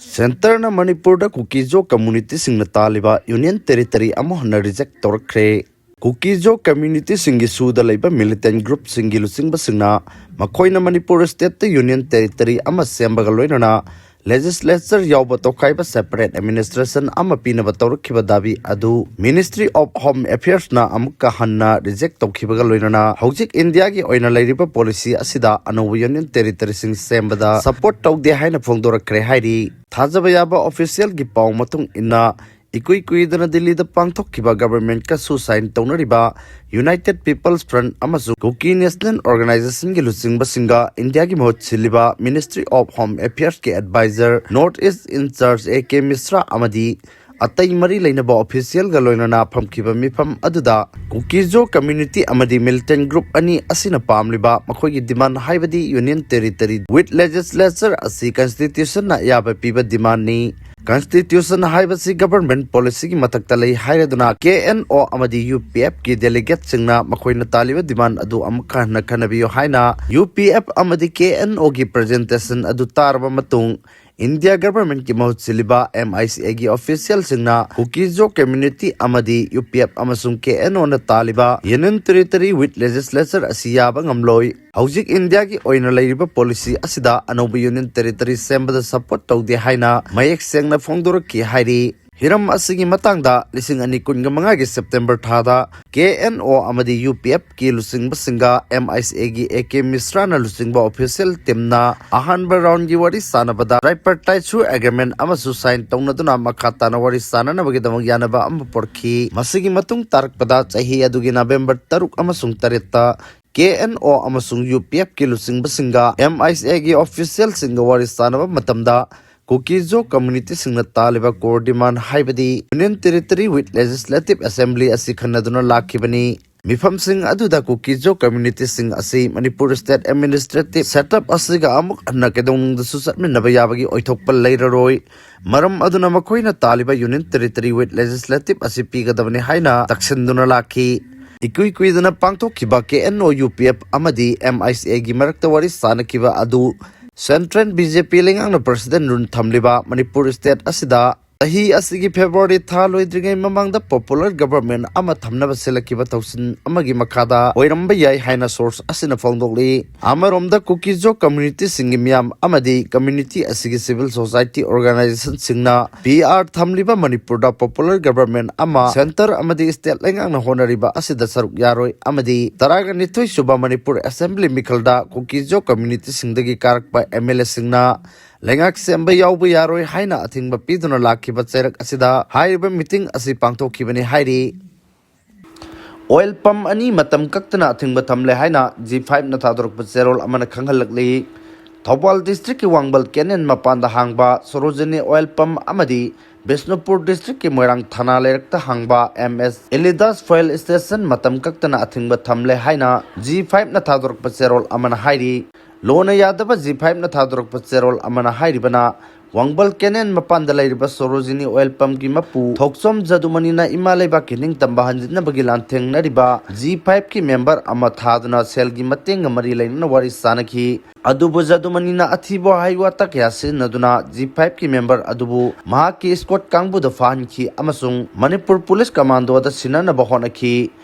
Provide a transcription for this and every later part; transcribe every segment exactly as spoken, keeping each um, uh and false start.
ꯁꯦꯟꯇꯔꯅ ꯃꯅꯤꯄꯨꯔꯗ ꯀꯨꯀꯤꯖꯣ ꯀꯝꯃ꯭ꯌꯨꯅꯤꯇꯤꯁꯤꯡꯅ ꯇꯥꯜꯂꯤꯕ union territory ꯑꯃꯨꯛ ꯍꯟꯅ ꯔꯤꯖꯦꯛ ꯇꯧꯔꯛꯈ꯭ꯔꯦ꯫ ꯀꯨꯀꯤꯖꯣ ꯀꯝꯃ꯭ꯌꯨꯅꯤꯇꯤꯁꯤꯡꯒꯤ ꯁꯨꯗ ꯂꯩꯕ ꯃꯤꯂꯤꯇꯦꯟ ꯒ꯭ꯔꯨꯞꯁꯤꯡꯒꯤ ꯂꯨꯆꯤꯡꯕꯁꯤꯡꯅ ꯃꯈꯣꯏꯅ ꯃꯅꯤꯄꯨꯔ ꯁ꯭ꯇꯦꯠꯇ ꯌꯨꯅꯤꯌꯟ ꯇꯦꯔꯤꯇꯔꯤ ꯑꯃ ꯁꯦꯝꯕꯒ ꯂꯣꯏꯅꯅ ꯂꯦꯖꯤꯁꯂꯦꯆꯔ ꯌꯥꯎꯕ ꯇꯣꯈꯥꯏꯕ ꯁꯦꯄꯔꯦꯠ ꯑꯦꯗꯃꯤꯅꯤꯁꯇ꯭ꯔꯦꯁꯟ ꯑꯃ ꯄꯤꯅꯕ ꯇꯧꯔꯛꯈꯤꯕ ꯗꯥꯕꯤ ꯑꯗꯨ ꯃꯤꯅꯤꯁꯇ꯭ꯔꯤ ꯑꯣꯐ ꯍꯣꯝ ꯑꯦꯐꯤꯌꯔꯁꯅ ꯑꯃꯨꯛꯀ ꯍꯟꯅ ꯔꯤꯖꯦꯛ ꯇꯧꯈꯤꯕꯒ ꯂꯣꯏꯅꯅ ꯍꯧꯖꯤꯛ ꯏꯟꯗꯤꯌꯥꯒꯤ ꯑꯣꯏꯅ ꯂꯩꯔꯤꯕ ꯄꯣꯂꯤꯁꯤ ꯑꯁꯤꯗ ꯑꯅꯧꯕ ꯌꯨꯅꯤꯌꯟ ꯇꯦꯔꯤꯇꯔꯤꯁꯤꯡ ꯁꯦꯝꯕꯗ ꯁꯄꯣꯔꯠ ꯇꯧꯗꯦ ꯍꯥꯏꯅ ꯐꯣꯡꯗꯣꯔꯛꯈ꯭ꯔꯦ ꯍꯥꯏꯔꯤ꯫ ꯊꯥꯖꯕ ꯌꯥꯕ ꯑꯣꯐꯤꯁꯤꯌꯦꯜꯒꯤ ꯄꯥꯎ ꯃꯇꯨꯡ ꯏꯟꯅ, ꯏꯀꯨꯏ ꯀꯨꯏꯗꯅ ꯗꯤꯜꯂꯤꯗ ꯄꯥꯡꯊꯣꯛꯈꯤꯕ ꯒꯕꯔꯃꯦꯟꯠꯀꯁꯨ ꯁꯥꯏꯟ ꯇꯧꯅꯔꯤꯕ ꯌꯨꯅꯥꯏꯇꯦꯗ ꯄꯤꯄꯜꯁ ꯐ꯭ꯔꯟꯠ ꯑꯃꯁꯨꯡ ꯀꯨꯀꯤ ꯅꯦꯁꯅꯦꯜ ꯑꯣꯔꯒꯅꯥꯏꯖꯦꯁꯟꯒꯤ ꯂꯨꯆꯤꯡꯕꯁꯤꯡꯒ ꯏꯟꯗꯤꯌꯥꯒꯤ ꯃꯍꯨꯠ ꯁꯤꯜꯂꯤꯕ ꯃꯤꯅꯤꯁꯇ꯭ꯔꯤ ꯑꯣꯐ ꯍꯣꯝ ꯑꯦꯐꯤꯌꯔꯁꯀꯤ adviser north east in charge A K Mishra ꯑꯃꯗꯤ ꯑꯇꯩ ꯃꯔꯤ ꯂꯩꯅꯕ ꯑꯣꯐꯤꯁꯤꯌꯦꯜꯒ ꯂꯣꯏꯅꯅ ꯐꯝꯈꯤꯕ ꯃꯤꯐꯝ ꯑꯗꯨꯗ ꯀꯨꯀꯤꯖꯣ ꯀꯝꯃ꯭ꯌꯨꯅꯤꯇꯤ ꯑꯃꯗꯤ ꯃꯤꯂꯤꯇꯦꯟꯠ ꯒ꯭ꯔꯨꯞ ꯑꯅꯤ ꯑꯁꯤꯅ ꯄꯥꯝꯂꯤꯕ ꯃꯈꯣꯏꯒꯤ ꯗꯤꯃꯥꯟ, ꯍꯥꯏꯕꯗꯤ ꯌꯨꯅꯤꯌꯟ ꯇꯦꯔꯤꯇꯔꯤ ꯋꯤꯠ ꯂꯦꯖꯤꯁꯂꯦꯆꯔ ꯑꯁꯤ ꯀꯟꯁꯇꯤꯇ꯭ꯌꯨꯁꯟꯅ ꯑꯌꯥꯕ ꯄꯤꯕ ꯗꯤꯃꯥꯟꯅꯤ꯫ ꯀꯟꯁꯇꯤꯇ꯭ꯌꯨꯁꯟ ꯍꯥꯏꯕꯁꯤ ꯒꯕꯔꯃꯦꯟꯠ ꯄꯣꯂꯤꯁꯤꯒꯤ ꯃꯊꯛꯇ ꯂꯩ ꯍꯥꯏꯔꯗꯨꯅ ꯀꯦ ꯑꯦꯟ ꯑꯣ ꯑꯃꯗꯤ ꯌꯨ ꯄꯤ ꯑꯦꯐꯀꯤ ꯗꯦꯂꯤꯒꯦꯠꯁꯤꯡꯅ ꯃꯈꯣꯏꯅ ꯇꯥꯜꯂꯤꯕ ꯗꯤꯃꯥꯟ ꯑꯗꯨ ꯑꯃꯨꯛ ꯍꯟꯅ ꯈꯟꯅꯕꯤꯌꯨ ꯍꯥꯏꯅ ꯌꯨ ꯄꯤ ꯑꯦꯐ ꯑꯃꯗꯤ ꯀꯦ ꯑꯦꯟ ꯑꯣꯒꯤ ꯄ꯭ꯔꯖꯦꯟꯇꯦꯁꯟ ꯑꯗꯨ ꯇꯥꯔꯕ ꯃꯇꯨꯡ, ꯏꯟꯗꯤꯌꯥ ꯒꯕꯔꯃꯦꯟꯠꯀꯤ ꯃꯍꯨꯠ ꯁꯤꯜꯂꯤꯕ ꯑꯦꯝ ꯑꯥꯏ ꯁꯤ ꯑꯦꯒꯤ ꯑꯣꯐꯤꯁꯤꯌꯦꯜꯁꯤꯡꯅ ꯀꯨꯀꯤꯖꯣ ꯀꯝꯃ꯭ꯌꯨꯅꯤꯇꯤ ꯑꯃꯗꯤ ꯌꯨ ꯄꯤ ꯑꯦꯐ ꯑꯃꯁꯨꯡ ꯀꯦ ꯑꯦꯟ ꯑꯣꯅ ꯇꯥꯜꯂꯤꯕ ꯌꯨꯅꯤꯌꯟ ꯇꯦꯔꯤꯇꯔꯤ ꯋꯤꯠ ꯂꯦꯖꯤꯁꯂꯦꯆꯔ ꯑꯁꯤ ꯌꯥꯕ ꯉꯝꯂꯣꯏ꯫ ꯍꯧꯖꯤꯛ ꯏꯟꯗꯤꯌꯥꯒꯤ ꯑꯣꯏꯅ ꯂꯩꯔꯤꯕ ꯄꯣꯂꯤꯁꯤ ꯑꯁꯤꯗ ꯑꯅꯧꯕ ꯌꯨꯅꯤꯌꯟ ꯇꯦꯔꯤꯇꯔꯤ ꯁꯦꯝꯕꯗ ꯁꯄꯣꯔꯠ ꯇꯧꯗꯦ ꯍꯥꯏꯅ ꯃꯌꯦꯛ ꯁꯦꯡꯅ ꯐꯣꯡꯗꯣꯔꯛꯈꯤ ꯍꯥꯏꯔꯤ꯫ ꯍꯤꯔꯝ ꯑꯁꯤꯒꯤ ꯃꯇꯥꯡꯗ ꯂꯤꯁꯤꯡ ꯑꯅꯤ ꯀꯨꯟꯒ ꯃꯉꯥꯒꯤ ꯁꯦꯞꯇꯦꯝꯕꯔ ꯊꯥꯗ ꯀꯦ ꯑꯦꯟ ꯑꯣ ꯑꯃꯗꯤ U P ꯑꯦꯐꯀꯤ ꯂꯨꯆꯤꯡꯕꯁꯤꯡꯒ M I C ꯑꯦꯒꯤ ꯑꯦ ꯀꯦ ꯃꯤꯁ꯭ꯔꯥꯅ ꯂꯨꯆꯤꯡꯕ ꯑꯣꯐꯤꯁꯤꯌꯦꯜ ꯇꯤꯝꯅ ꯑꯍꯥꯟꯕ ꯔꯥꯎꯟꯒꯤ ꯋꯥꯔꯤ ꯁꯥꯟꯅꯕꯗ ꯇ꯭ꯔꯥꯏꯄꯔꯇꯥꯏꯠꯁꯨ ꯑꯦꯒ꯭ꯔꯤꯃꯦꯟꯠ ꯑꯃꯁꯨ ꯁꯥꯏꯟ ꯇꯧꯅꯗꯨꯅ ꯃꯈꯥ ꯇꯥꯅ ꯋꯥꯔꯤ ꯁꯥꯟꯅꯅꯕꯒꯤꯗꯃꯛ ꯌꯥꯅꯕ ꯑꯃ ꯄꯨꯔꯛꯈꯤ꯫ ꯃꯁꯤꯒꯤ ꯃꯇꯨꯡ ꯇꯥꯔꯛꯄꯗ ꯆꯍꯤ ꯑꯗꯨꯒꯤ ꯅꯕꯦꯝꯕꯔ ꯇꯔꯨꯛ ꯑꯃꯁꯨꯡ ꯇꯔꯦꯠꯇ ꯀꯦ ꯑꯦꯟ ꯑꯣ ꯑꯃꯁꯨꯡ U P ꯑꯦꯐꯀꯤ ꯂꯨꯆꯤꯡꯕꯁꯤꯡꯒ M I C ꯑꯦꯒꯤ ꯑꯣꯐꯤꯁꯤꯌꯦꯜꯁꯤꯡꯒ ꯋꯥꯔꯤ ꯁꯥꯟꯅꯕ ꯃꯇꯝꯗ ꯀꯨꯀꯤꯖꯣ ꯀꯝꯃ꯭ꯌꯨꯅꯤꯇꯤꯁꯤꯡꯅ ꯇꯥꯜꯂꯤꯕ core demand, ꯍꯥꯏꯕꯗꯤ Union Territory with Legislative Assembly ꯑꯁꯤ ꯈꯟꯅꯗꯨꯅ ꯂꯥꯛꯈꯤꯕꯅꯤ꯫ ꯃꯤꯐꯝꯁꯤꯡ ꯑꯗꯨꯗ ꯀꯨꯀꯤꯖꯣ ꯀꯝꯃ꯭ꯌꯨꯅꯤꯇꯤꯁꯤꯡ ꯑꯁꯤ ꯃꯅꯤꯄꯨꯔ state administrative setup ꯑꯁꯤꯒ ꯑꯃꯨꯛ ꯍꯟꯅ ꯀꯩꯗꯧꯅꯨꯡꯗꯁꯨ ꯆꯠꯃꯤꯟꯅꯕ ꯌꯥꯕꯒꯤ ꯑꯣꯏꯊꯣꯛꯄ ꯂꯩꯔꯔꯣꯏ꯫ ꯃꯔꯝ ꯑꯗꯨꯅ ꯃꯈꯣꯏꯅ ꯇꯥꯜꯂꯤꯕ Union Territory with Legislative ꯑꯁꯤ ꯄꯤꯒꯗꯕꯅꯤ ꯍꯥꯏꯅ ꯇꯛꯁꯤꯟꯗꯨꯅ ꯂꯥꯛꯈꯤ꯫ ꯏꯀꯨꯏ ꯀꯨꯏꯗꯅ ꯄꯥꯡꯊꯣꯛꯈꯤꯕ ꯀꯦ N O, U P F ꯑꯃꯗꯤ ꯑꯦꯝ ꯑꯥꯏ ꯁꯤ ꯑꯦꯒꯤ ꯃꯔꯛꯇ ꯋꯥꯔꯤ ꯁꯥꯅꯈꯤꯕ ꯑꯗꯨ Central B J P ꯂꯩꯉꯥꯛꯅ president rule ꯊꯝꯂꯤꯕ ꯃꯅꯤꯄꯨꯔ state ꯑꯁꯤꯗ ꯆꯍꯤ ꯑꯁꯤꯒꯤ February ꯊꯥ ꯂꯣꯏꯗ꯭ꯔꯤꯉꯩ ꯃꯃꯥꯡꯗ popular government ꯑꯃ ꯊꯝꯅꯕ ꯁꯤꯜꯂꯛꯈꯤꯕ ꯊꯧꯁꯤꯜ ꯑꯃꯒꯤ ꯃꯈꯥꯗ ꯑꯣꯏꯔꯝꯕ ꯌꯥꯏ ꯍꯥꯏꯅ source ꯑꯁꯤꯅ ꯐꯣꯡꯗꯣꯛꯂꯤ꯫ ꯑꯃꯔꯣꯝꯗ ꯀꯨꯀꯤꯖꯣ communityꯁꯤꯡꯒꯤ ꯃꯤꯌꯥꯝ ꯑꯃꯗꯤ community ꯑꯁꯤꯒꯤ civil society organizationꯁꯤꯡꯅ P R ꯊꯝꯂꯤꯕ ꯃꯅꯤꯄꯨꯔꯗ popular government ꯑꯃ centre ꯑꯃꯗꯤ state ꯂꯩꯉꯥꯛꯅ ꯍꯣꯠꯅꯔꯤꯕ ꯑꯁꯤꯗ ꯁꯔꯨꯛ ꯌꯥꯔꯣꯏ ꯑꯃꯗꯤ ꯇꯔꯥꯒ ꯅꯤꯊꯣꯏ ꯁꯨꯕ ꯃꯅꯤꯄꯨꯔ assembly ꯃꯤꯈꯜꯗ ꯀꯨꯀꯤꯖꯣ communityꯁꯤꯡꯗꯒꯤ ꯀꯥꯔꯛꯄ M L Aꯁꯤꯡꯅ ꯂꯩꯉꯥꯛ ꯁꯦꯝꯕ ꯌꯥꯎꯕ ꯌꯥꯔꯣꯏ ꯍꯥꯏꯅ ꯑꯊꯤꯡꯕ ꯄꯤꯗꯨꯅ ꯂꯥꯛꯈꯤꯕ ꯆꯩꯔꯛ ꯑꯁꯤꯗ ꯍꯥꯏꯔꯤꯕ meeting ꯑꯁꯤ ꯄꯥꯡꯊꯣꯛꯈꯤꯕꯅꯤ ꯍꯥꯏꯔꯤ꯫ Oil pump ꯑꯅꯤ ꯃꯇꯝ ꯀꯛꯇꯅ ꯑꯊꯤꯡꯕ ꯊꯝꯂꯦ ꯍꯥꯏꯅ G fiveꯅ ꯊꯥꯗꯣꯔꯛꯄ ꯆꯦꯔꯣꯜ ꯑꯃꯅ ꯈꯪꯍꯜꯂꯛꯂꯤ꯫ ꯊꯧꯕꯥꯜ districtꯀꯤ ꯋꯥꯡꯕꯜ canal ꯃꯄꯥꯟꯗ ꯍꯥꯡꯕ ꯁꯣꯔꯣꯖꯤꯅꯤ oil pump ꯑꯃꯗꯤ ꯕꯤꯁꯅꯨꯄꯨꯔ districtꯀꯤ ꯃꯣꯏꯔꯥꯡ ꯊꯅꯥ ꯂꯩꯔꯛꯇ ꯍꯥꯡꯕ M S Elidas fuel station ꯃꯇꯝ ꯀꯛꯇꯅ ꯑꯊꯤꯡꯕ ꯊꯝꯂꯦ ꯍꯥꯏꯅ G fiveꯅ ꯊꯥꯗꯣꯔꯛꯄ ꯆꯦꯔꯣꯜ ꯑꯃꯅ ꯍꯥꯏꯔꯤ꯫ ꯂꯣꯟꯅ ꯌꯥꯗꯕ G fiveꯅ ꯊꯥꯗꯣꯔꯛꯄ ꯆꯦꯔꯣꯜ ꯑꯃꯅ ꯍꯥꯏꯔꯤꯕꯅ, ꯋꯥꯡꯕꯜ canal ꯃꯄꯥꯟꯗ ꯂꯩꯔꯤꯕ ꯁꯣꯔꯣꯖꯤꯅꯤ oil pumpꯀꯤ ꯃꯄꯨ ꯊꯣꯛꯆꯣꯝ ꯖꯗꯨꯃꯅꯤꯅ ꯏꯃꯥ ꯂꯩꯕꯥꯛꯀꯤ ꯅꯤꯡꯇꯝꯕ ꯍꯟꯖꯤꯟꯅꯕꯒꯤ ꯂꯥꯟꯊꯦꯡꯅꯔꯤꯕ G fiveꯀꯤ member ꯑꯃ ꯊꯥꯗꯨꯅ ꯁꯦꯜꯒꯤ ꯃꯇꯦꯡꯒ ꯃꯔꯤ ꯂꯩꯅꯅ ꯋꯥꯔꯤ ꯁꯥꯅꯈꯤ꯫ ꯑꯗꯨꯕꯨ ꯖꯗꯨꯃꯅꯤꯅ ꯑꯊꯤꯕ ꯋꯥꯍꯩ ꯋꯥꯇꯥ ꯀꯌꯥ ꯁꯤꯖꯤꯟꯅꯗꯨꯅ G fiveꯀꯤ member ꯑꯗꯨꯕꯨ ꯃꯍꯥꯛꯀꯤ escort ꯀꯥꯡꯕꯨꯗ ꯐꯥꯍꯟꯈꯤ ꯑꯃꯁꯨꯡ ꯃꯅꯤꯄꯨꯔ police commandoꯗ ꯁꯤꯟꯅꯅꯕ ꯍꯣꯠꯅꯈꯤ꯫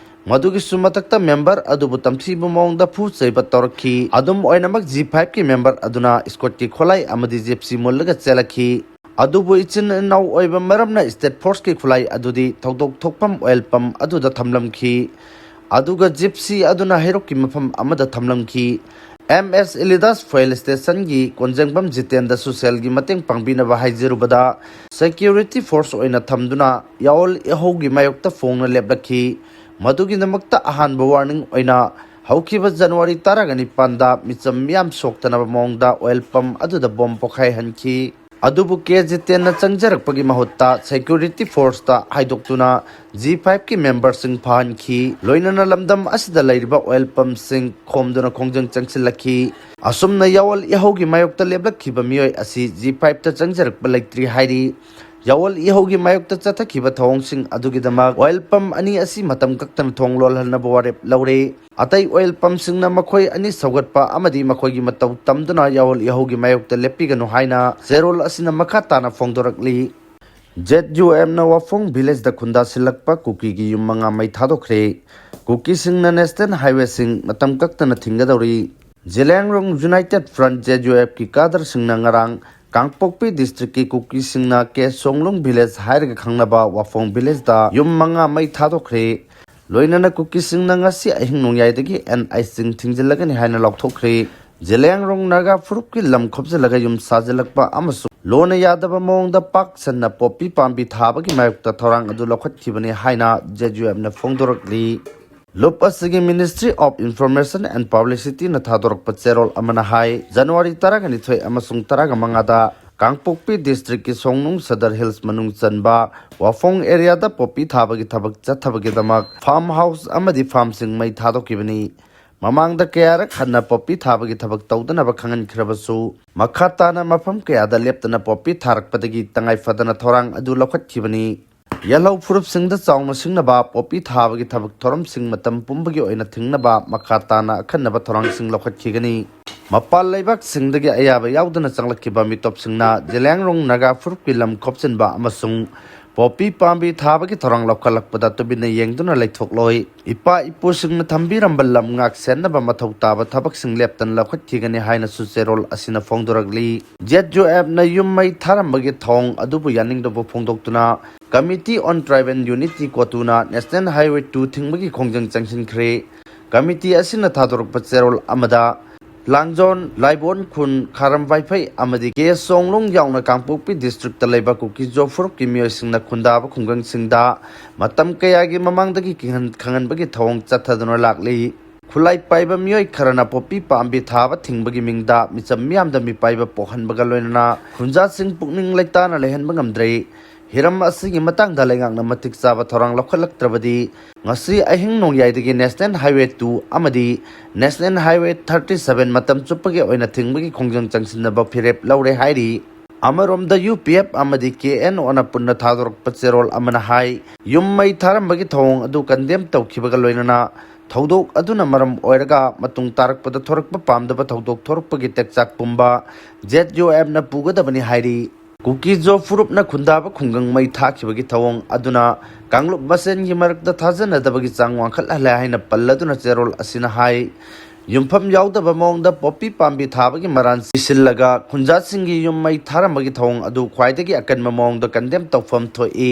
ꯃꯗꯨꯒꯤꯁꯨ ꯃꯊꯛꯇ member ꯑꯗꯨꯕꯨ ꯇꯝꯊꯤꯕ ꯃꯑꯣꯡꯗ ꯐꯨ ꯆꯩꯕ ꯇꯧꯔꯛꯈꯤ꯫ ꯑꯗꯨꯝ ꯑꯣꯏꯅꯃꯛ G fiveꯀꯤ member ꯑꯗꯨꯅ escortꯀꯤ ꯈꯣꯂꯥꯏ ꯑꯃꯗꯤ gypsy ꯃꯨꯜꯂꯒ ꯆꯦꯜꯂꯛꯈꯤ꯫ ꯑꯗꯨꯕꯨ ꯏꯆꯤꯟ ꯏꯅꯥꯎ ꯑꯣꯏꯕ ꯃꯔꯝꯅ state forceꯀꯤ ꯈꯨꯠꯂꯥꯏ ꯑꯗꯨꯗꯤ ꯊꯧꯗꯣꯛ ꯊꯣꯛꯐꯝ oil pump ꯑꯗꯨꯗ ꯊꯝꯂꯝꯈꯤ꯫ ꯑꯗꯨꯒ gypsy ꯑꯗꯨꯅ ꯍꯩꯔꯣꯛꯀꯤ ꯃꯐꯝ ꯑꯃꯗ ꯊꯝꯂꯝꯈꯤ꯫ M S Elidas fuel stationꯒꯤ ꯀꯣꯟꯖꯦꯡꯕꯝ ꯖꯤꯇꯦꯟꯗꯁꯨ ꯁꯦꯜꯒꯤ ꯃꯇꯦꯡ ꯄꯥꯡꯕꯤꯅꯕ ꯍꯥꯏꯖꯔꯨꯕꯗ, security force ꯑꯣꯏꯅ ꯊꯝꯗꯨꯅ ꯌꯥꯑꯣꯜ ꯏꯍꯧꯒꯤ ꯃꯥꯌꯣꯛꯇ ꯐꯣꯡꯅ ꯂꯦꯞꯂꯛꯈꯤ꯫ ꯃꯗꯨꯒꯤꯗꯃꯛꯇ ꯑꯍꯥꯟꯕ warning ꯑꯣꯏꯅ ꯍꯧꯈꯤꯕ January ꯇꯔꯥꯒ ꯅꯤꯄꯥꯟꯗ ꯃꯤꯆꯝ ꯃꯤꯌꯥꯝ ꯁꯣꯛꯇꯅꯕ ꯃꯑꯣꯡꯗ oil pump ꯑꯗꯨꯗ bomb ꯄꯣꯈꯥꯏꯍꯟꯈꯤ꯫ ꯑꯗꯨꯕꯨ K ꯖꯤꯇꯦꯟꯅ ꯆꯪꯖꯔꯛꯄꯒꯤ ꯃꯍꯨꯠꯇ security forceꯇ ꯍꯥꯏꯗꯣꯛꯇꯨꯅ G fiveꯀꯤ memberꯁꯤꯡ ꯐꯥꯍꯟꯈꯤ꯫ ꯂꯣꯏꯅꯅ ꯂꯝꯗꯝ ꯑꯁꯤꯗ ꯂꯩꯔꯤꯕ oil pumpꯁꯤꯡ ꯈꯣꯝꯗꯨꯅ ꯈꯣꯡꯖꯪ ꯆꯪꯁꯤꯜꯂꯛꯈꯤ꯫ ꯑꯁꯨꯝꯅ ꯌꯥꯑꯣꯜ ꯏꯍꯧꯒꯤ ꯃꯥꯌꯣꯛꯇ ꯂꯦꯞꯂꯛꯈꯤꯕ ꯃꯤꯑꯣꯏ ꯑꯁꯤ G fiveꯇ ꯆꯪꯖꯔꯛꯄ ꯂꯩꯇ꯭ꯔꯤ ꯍꯥꯏꯔꯤ꯫ ꯌꯥꯑꯣꯜ ꯏꯍꯧꯒꯤ ꯃꯥꯌꯣꯛꯇ ꯆꯠꯊꯈꯤꯕ ꯊꯧꯑꯣꯡꯁꯤꯡ ꯑꯗꯨꯒꯤꯗꯃꯛ ꯑꯣꯏꯜ ꯄꯝ ꯑꯅꯤ ꯑꯁꯤ ꯃꯇꯝ ꯀꯛꯇꯅ ꯊꯣꯡ ꯂꯣꯜꯍꯟꯅꯕ ꯋꯥꯔꯦꯞ ꯂꯧꯔꯦ꯫ ꯑꯇꯩ ꯑꯣꯏꯜ ꯄꯝꯁꯤꯡꯅ ꯃꯈꯣꯏ ꯑꯅꯤ ꯁꯧꯒꯠꯄ ꯑꯃꯗꯤ ꯃꯈꯣꯏꯒꯤ ꯃꯇꯧ ꯇꯝꯗꯨꯅ ꯌꯥꯑꯣꯜ ꯏꯍꯧꯒꯤ ꯃꯥꯌꯣꯛꯇ ꯂꯦꯞꯄꯤꯒꯅꯨ ꯍꯥꯏꯅ ꯆꯦꯔꯣꯜ ꯑꯁꯤꯅ ꯃꯈꯥ ꯇꯥꯅ ꯐꯣꯡꯗꯣꯔꯛꯂꯤ꯫ ꯖꯦꯠ ꯌꯨ ꯑꯦꯝꯅ ꯋꯥꯐꯣꯡ ꯚꯤꯂꯦꯖꯗ ꯈꯨꯟꯗꯥꯁꯤꯜꯂꯛꯄ ꯀꯨꯀꯤꯒꯤ ꯌꯨꯝ ꯃꯉꯥ ꯃꯩ ꯊꯥꯗꯣꯛꯈ꯭ꯔꯦ꯫ ꯀꯨꯀꯤꯁꯤꯡꯅ ꯅꯦꯁꯅꯦꯜ ꯍꯥꯏꯋꯦꯁꯤꯡ ꯃꯇꯝ ꯀꯛꯇꯅ ꯊꯤꯡꯒꯗꯧꯔꯤ꯫ Zeliangrong united front, J U ꯑꯦꯐꯀꯤ ꯀꯥꯗꯔꯁꯤꯡꯅ ꯉꯔꯥꯡ ꯀꯥꯡꯄꯣꯛꯄꯤ ꯗꯤꯁꯇ꯭ꯔꯤꯛꯀꯤ ꯀꯨꯀꯤꯁꯤꯡꯅ ꯀꯦ ꯁꯣꯡꯂꯨꯡ ꯚꯤꯂꯦꯖ ꯍꯥꯏꯔꯒ ꯈꯪꯅꯕ ꯋꯥꯐꯣꯡ ꯚꯤꯂꯦꯖꯇ ꯌꯨꯝ ꯃꯉꯥ ꯃꯩ ꯊꯥꯗꯣꯛꯈ꯭ꯔꯦ꯫ ꯂꯣꯏꯅꯅ ꯀꯨꯀꯤꯁꯤꯡꯅ ꯉꯁꯤ ꯑꯍꯤꯡ ꯅꯣꯡꯌꯥꯏꯗꯒꯤ ꯑꯦꯟ ꯑꯥꯏꯁꯤꯡ ꯊꯤꯡꯖꯤꯜꯂꯒꯅꯤ ꯍꯥꯏꯅ ꯂꯥꯎꯊꯣꯛꯈ꯭ꯔꯦ꯫ ꯖꯦꯂꯤꯌꯥꯡꯔꯣꯡ ꯅꯥꯒꯥ ꯐꯨꯔꯨꯞꯀꯤ ꯂꯝ ꯈꯣꯞꯆꯤꯜꯂꯒ ꯌꯨꯝ ꯁꯥꯖꯤꯜꯂꯛꯄ ꯑꯃꯁꯨꯡ ꯂꯣꯟꯅ ꯌꯥꯗꯕ ꯃꯑꯣꯡꯗ ꯄꯥꯛ ꯁꯟꯅ ꯄꯣꯄꯤ ꯄꯥꯝꯕꯤ ꯊꯥꯕꯒꯤ ꯃꯥꯌꯣꯛꯇ ꯊꯧꯔꯥꯡ ꯑꯗꯨ ꯂꯧꯈꯠꯈꯤꯕꯅꯤ ꯍꯥꯏꯅ ꯖꯦ ꯌꯨ ꯑꯦꯐꯅ ꯐꯣꯡꯗꯣꯔꯛꯂꯤ꯫ ꯂꯨꯞ ꯑꯁꯤꯒꯤ Ministry of Information and Publicityꯅ ꯊꯥꯗꯣꯔꯛꯄ ꯆꯦꯔꯣꯜ ꯑꯃꯅ ꯍꯥꯏ, ꯖꯅꯋꯥꯔꯤ ꯇꯔꯥꯒ ꯅꯤꯊꯣꯏ ꯑꯃꯁꯨꯡ ꯇꯔꯥꯒ ꯃꯉꯥꯗ ꯀꯥꯡꯄꯣꯛꯄꯤ ꯗꯤꯁꯇ꯭ꯔꯤꯛꯀꯤ ꯁꯣꯡꯅꯨꯡ ꯁꯗꯔ ꯍꯤꯜꯁ ꯃꯅꯨꯡ ꯆꯟꯕ ꯋꯥꯐꯣꯡ ꯑꯦꯔꯤꯌꯥꯗ ꯄꯣꯄꯤ ꯊꯥꯕꯒꯤ ꯊꯕꯛ ꯆꯠꯊꯕꯒꯤꯗꯃꯛ ꯐꯥꯔꯝ ꯍꯥꯎꯁ ꯑꯃꯗꯤ ꯐꯥꯔꯝꯁꯤꯡ ꯃꯩ ꯊꯥꯗꯣꯛꯈꯤꯕꯅꯤ꯫ ꯃꯃꯥꯡꯗ ꯀꯌꯥꯔꯛ ꯍꯟꯅ ꯄꯣꯄꯤ ꯊꯥꯕꯒꯤ ꯊꯕꯛ ꯇꯧꯗꯅꯕ ꯈꯪꯍꯟꯈ꯭ꯔꯕꯁꯨ, ꯃꯈꯥ ꯇꯥꯅ ꯃꯐꯝ ꯀꯌꯥꯗ ꯂꯦꯞꯇꯅ ꯄꯣꯄꯤ ꯊꯥꯔꯛꯄꯗꯒꯤ ꯇꯉꯥꯏ ꯐꯗꯅ ꯊꯧꯔꯥꯡ ꯑꯗꯨ ꯂꯧꯈꯠꯈꯤꯕꯅꯤ꯫ ꯌꯦꯜꯍꯧ ꯐꯨꯔꯨꯞꯁꯤꯡꯗ ꯆꯥꯎꯅ ꯁꯤꯡꯅꯕ ꯄꯣꯄꯤ ꯊꯥꯕꯒꯤ ꯊꯕꯛ ꯊꯧꯔꯝꯁꯤꯡ ꯃꯇꯝ ꯄꯨꯝꯕꯒꯤ ꯑꯣꯏꯅ ꯊꯤꯡꯅꯕ ꯃꯈꯥ ꯇꯥꯅ ꯑꯈꯟꯅꯕ ꯊꯧꯔꯥꯡꯁꯤꯡ ꯂꯧꯈꯠꯈꯤꯒꯅꯤ꯫ ꯃꯄꯥꯟ ꯂꯩꯕꯥꯛꯁꯤꯡꯗꯒꯤ ꯑꯌꯥꯕ ꯌꯥꯎꯗꯅ ꯆꯪꯂꯛꯈꯤꯕ ꯃꯤꯇꯣꯞꯁꯤꯡꯅ ꯖꯦꯂꯤꯌꯥꯡꯔꯣꯡ ꯅꯥꯒꯥ ꯐꯨꯔꯨꯞꯀꯤ ꯂꯝ ꯈꯣꯞꯆꯤꯟꯕ ꯑꯃꯁꯨꯡ ꯄꯣꯄꯤ ꯄꯥꯝꯕꯤ ꯊꯥꯕꯒꯤ ꯊꯧꯔꯥꯡ ꯂꯧꯈꯠꯂꯛꯄꯗ ꯇꯨꯃꯤꯟꯅ ꯌꯦꯡꯗꯨꯅ ꯂꯩꯊꯣꯛꯂꯣꯏ꯫ ꯏꯄꯥ ꯏꯄꯨꯁꯤꯡꯅ ꯊꯝꯕꯤꯔꯝꯕ ꯂꯝ ꯉꯥꯛ ꯁꯦꯟꯅꯕ ꯃꯊꯧ ꯇꯥꯕ ꯊꯕꯛꯁꯤꯡ ꯂꯦꯞꯇꯅ ꯂꯧꯈꯠꯈꯤꯒꯅꯤ ꯍꯥꯏꯅꯁꯨ ꯆꯦꯔꯣꯜ ꯑꯁꯤꯅ ꯐꯣꯡꯗꯣꯔꯛꯂꯤ꯫ ꯖꯦꯠ ꯌꯨ ꯑꯦꯐꯅ ꯌꯨꯝ ꯃꯩ ꯊꯥꯔꯝꯕꯒꯤ ꯊꯧꯑꯣꯡ ꯑꯗꯨꯕꯨ ꯌꯥꯅꯤꯡꯗꯕ ꯐꯣꯡꯗꯣꯛꯇꯨꯅ Committee on Tribal Unity, ꯀꯣꯇꯨꯅ National Highway two ꯊꯤꯡꯕꯒꯤ ꯈꯣꯡꯖꯪ ꯆꯪꯁꯤꯟꯈ꯭ꯔꯦ꯫ ꯀꯃꯤꯇꯤ ꯑꯁꯤꯅ ꯊꯥꯗꯣꯔꯛꯄ ꯆꯦꯔꯣꯜ ꯑꯃꯗ, ꯂꯥꯡꯖꯣꯟ, ꯂꯥꯏꯕꯣꯟ ꯈꯨꯟ, ꯈꯥꯔꯝ ꯋꯥꯏꯐꯩ ꯑꯃꯗꯤ ꯀꯦ ꯁꯣꯡꯂꯨꯡ ꯌꯥꯎꯅ ꯀꯥꯡꯄꯣꯛꯄꯤ ꯗꯤꯁꯇ꯭ꯔꯤꯛꯇ ꯂꯩꯕ ꯀꯨꯀꯤ-ꯖꯣ ꯐꯨꯔꯨꯞꯀꯤ ꯃꯤꯑꯣꯏꯁꯤꯡꯅ ꯈꯨꯟꯗꯥꯕ ꯈꯨꯡꯒꯪꯁꯤꯡꯗ ꯃꯇꯝ ꯀꯌꯥꯒꯤ ꯃꯃꯥꯡꯗꯒꯤ ꯀꯤꯍꯟ ꯈꯪꯍꯟꯕꯒꯤ ꯊꯧꯑꯣꯡ ꯆꯠꯊꯗꯨꯅ ꯂꯥꯛꯂꯤ꯫ ꯈꯨꯠꯂꯥꯏ ꯄꯥꯏꯕ ꯃꯤꯑꯣꯏ ꯈꯔꯅ ꯄꯣꯄꯤ ꯄꯥꯝꯕꯤ ꯊꯥꯕ ꯊꯤꯡꯕꯒꯤ ꯃꯤꯡꯗ ꯃꯤꯆꯝ ꯃꯤꯌꯥꯝꯗ ꯃꯤꯄꯥꯏꯕ ꯄꯣꯛꯍꯟꯕꯒ ꯂꯣꯏꯅꯅ ꯈꯨꯟꯖꯥꯁꯤꯡ ꯄꯨꯛꯅꯤꯡ ꯂꯩꯇꯥꯅ ꯂꯩꯍꯟꯕ ꯉꯝꯗ꯭ꯔꯦ꯫ ꯍꯤꯔꯝ ꯑꯁꯤꯒꯤ ꯃꯇꯥꯡꯗ ꯂꯩꯉꯥꯛꯅ ꯃꯇꯤꯛ ꯆꯥꯕ ꯊꯧꯔꯥꯡ ꯂꯧꯈꯠꯂꯛꯇ꯭ꯔꯕꯗꯤ, ꯉꯁꯤ ꯑꯍꯤꯡ ꯅꯣꯡꯌꯥꯏꯗꯒꯤ National Highway two ꯑꯃꯗꯤ National Highway thirty seven ꯃꯇꯝ ꯆꯨꯞꯄꯒꯤ ꯑꯣꯏꯅ ꯊꯤꯡꯕꯒꯤ ꯈꯣꯡꯖꯪ ꯆꯪꯁꯤꯟꯅꯕ ꯐꯤꯔꯦꯞ ꯂꯧꯔꯦ ꯍꯥꯏꯔꯤ꯫ ꯑꯃꯔꯣꯝꯗ, ꯌꯨ ꯄꯤ ꯑꯦꯐ ꯑꯃꯗꯤ ꯀꯦ ꯑꯦꯟ ꯑꯣꯅ ꯄꯨꯟꯅ ꯊꯥꯗꯣꯔꯛꯄ ꯆꯦꯔꯣꯜ ꯑꯃꯅ ꯍꯥꯏ, ꯌꯨꯝ ꯃꯩ ꯊꯥꯔꯝꯕꯒꯤ ꯊꯧꯑꯣꯡ ꯑꯗꯨ ꯀꯟꯗꯦꯝ ꯇꯧꯈꯤꯕꯒ ꯂꯣꯏꯅꯅ ꯊꯧꯗꯣꯛ ꯑꯗꯨꯅ ꯃꯔꯝ ꯑꯣꯏꯔꯒ ꯃꯇꯨꯡ ꯇꯥꯔꯛꯄꯗ ꯊꯣꯔꯛꯄ ꯄꯥꯝꯗꯕ ꯊꯧꯗꯣꯛ ꯊꯣꯔꯛꯄꯒꯤ ꯇꯦꯛꯆꯥꯛ ꯄꯨꯝꯕ ꯖꯦꯠ ꯌꯨ ꯑꯦꯐꯅ ꯄꯨꯒꯗꯕꯅꯤ ꯍꯥꯏꯔꯤ꯫ ꯀꯨꯀꯤ-ꯖꯣ ꯐꯨꯔꯨꯞꯅ ꯈꯨꯟꯗꯥꯕ ꯈꯨꯡꯒꯪ ꯃꯩ ꯊꯥꯈꯤꯕꯒꯤ ꯊꯧꯑꯣꯡ ꯑꯗꯨꯅ ꯀꯥꯡꯂꯨꯞ ꯃꯁꯦꯟꯒꯤ ꯃꯔꯛꯇ ꯊꯥꯖꯅꯗꯕꯒꯤ ꯆꯥꯡ ꯋꯥꯡꯈꯠꯍꯜꯂꯦ ꯍꯥꯏꯅ ꯄꯜꯂꯗꯨꯅ ꯆꯦꯔꯣꯜ ꯑꯁꯤꯅ ꯍꯥꯏ, ꯌꯨꯝꯐꯝ ꯌꯥꯎꯗꯕ ꯃꯑꯣꯡꯗ ꯄꯣꯄꯤ ꯄꯥꯝꯕꯤ ꯊꯥꯕꯒꯤ ꯃꯔꯥꯟ ꯁꯤꯁꯤꯜꯂꯒ ꯈꯨꯟꯖꯥꯁꯤꯡꯒꯤ ꯌꯨꯝ ꯃꯩ ꯊꯥꯔꯝꯕꯒꯤ ꯊꯧꯑꯣꯡ ꯑꯗꯨ ꯈ꯭ꯋꯥꯏꯗꯒꯤ ꯑꯀꯟꯕ ꯃꯑꯣꯡꯗ ꯀꯟꯗꯦꯝ ꯇꯧꯐꯝ ꯊꯣꯛꯏ꯫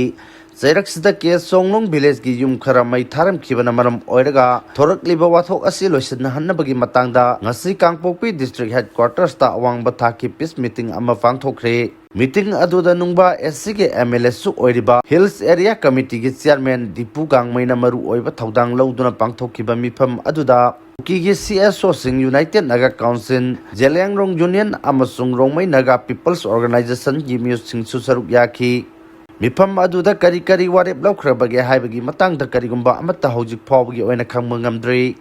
ꯆꯩꯔꯛꯁꯤꯗ ꯀꯦ ꯁꯣꯡꯂꯣꯡ ꯚꯤꯂꯦꯖꯀꯤ ꯌꯨꯝ ꯈꯔ ꯃꯩ ꯊꯥꯔꯝꯈꯤꯕꯅ ꯃꯔꯝ ꯑꯣꯏꯔꯒ ꯊꯣꯔꯛꯂꯤꯕ ꯋꯥꯊꯣꯛ ꯑꯁꯤ ꯂꯣꯏꯁꯤꯟꯅꯍꯟꯅꯕꯒꯤ ꯃꯇꯥꯡꯗ ꯉꯁꯤ ꯀꯥꯡꯄꯣꯛꯄꯤ ꯗꯤꯁꯇ꯭ꯔꯤꯛ ꯍꯦꯗꯀ꯭ꯋꯥꯇꯔꯁꯇ ꯑꯋꯥꯡꯕ ꯊꯥꯛꯀꯤ ꯄꯤꯁ ꯃꯤꯇꯤꯡ ꯑꯃ ꯄꯥꯡꯊꯣꯛꯈ꯭ꯔꯦ꯫ ꯃꯤꯇꯤꯡ ꯑꯗꯨꯗ ꯅꯨꯡꯕꯥ ꯑꯦꯁ ꯁꯤꯒꯤ ꯑꯦꯝ ꯑꯦꯜ ꯑꯦꯁꯨ ꯑꯣꯏꯔꯤꯕ ꯍꯤꯜꯁ ꯑꯦꯔꯤꯌꯥ ꯀꯃꯤꯇꯤꯒꯤ ꯆꯤꯌꯥꯔꯃꯦꯟ ꯗꯤꯄꯨ ꯒꯥꯡꯃꯩꯅ ꯃꯔꯨ ꯑꯣꯏꯕ ꯊꯧꯗꯥꯡ ꯂꯧꯗꯨꯅ ꯄꯥꯡꯊꯣꯛꯈꯤꯕ ꯃꯤꯐꯝ ꯑꯗꯨꯗ ꯀꯨꯀꯤꯒꯤ ꯁꯤ ꯑꯦꯁ ꯑꯣꯁꯤꯡ, united Naga council, Zeliangrong union ꯑꯃꯁꯨꯡ ꯔꯣꯡꯃꯩ ꯅꯥꯒꯥ ꯄꯤꯄꯜꯁ ꯑꯣꯔꯒꯅꯥꯏꯖꯦꯁꯟꯒꯤ ꯃꯤꯑꯣꯏꯁꯤꯡꯁꯨ ꯁꯔꯨꯛ ꯌꯥꯈꯤ꯫ ꯃꯤꯐꯝ ꯑꯗꯨꯗ ꯀꯔꯤ ꯀꯔꯤ ꯋꯥꯔꯦꯞ ꯂꯧꯈ꯭ꯔꯕꯒꯦ ꯍꯥꯏꯕꯒꯤ ꯃꯇꯥꯡꯗ ꯀꯔꯤꯒꯨꯝꯕ ꯑꯃꯠꯇ ꯍꯧꯖꯤꯛ ꯐꯥꯎꯕꯒꯤ ꯑꯣꯏꯅ ꯈꯪꯕ ꯉꯝꯗ꯭ꯔꯤ꯫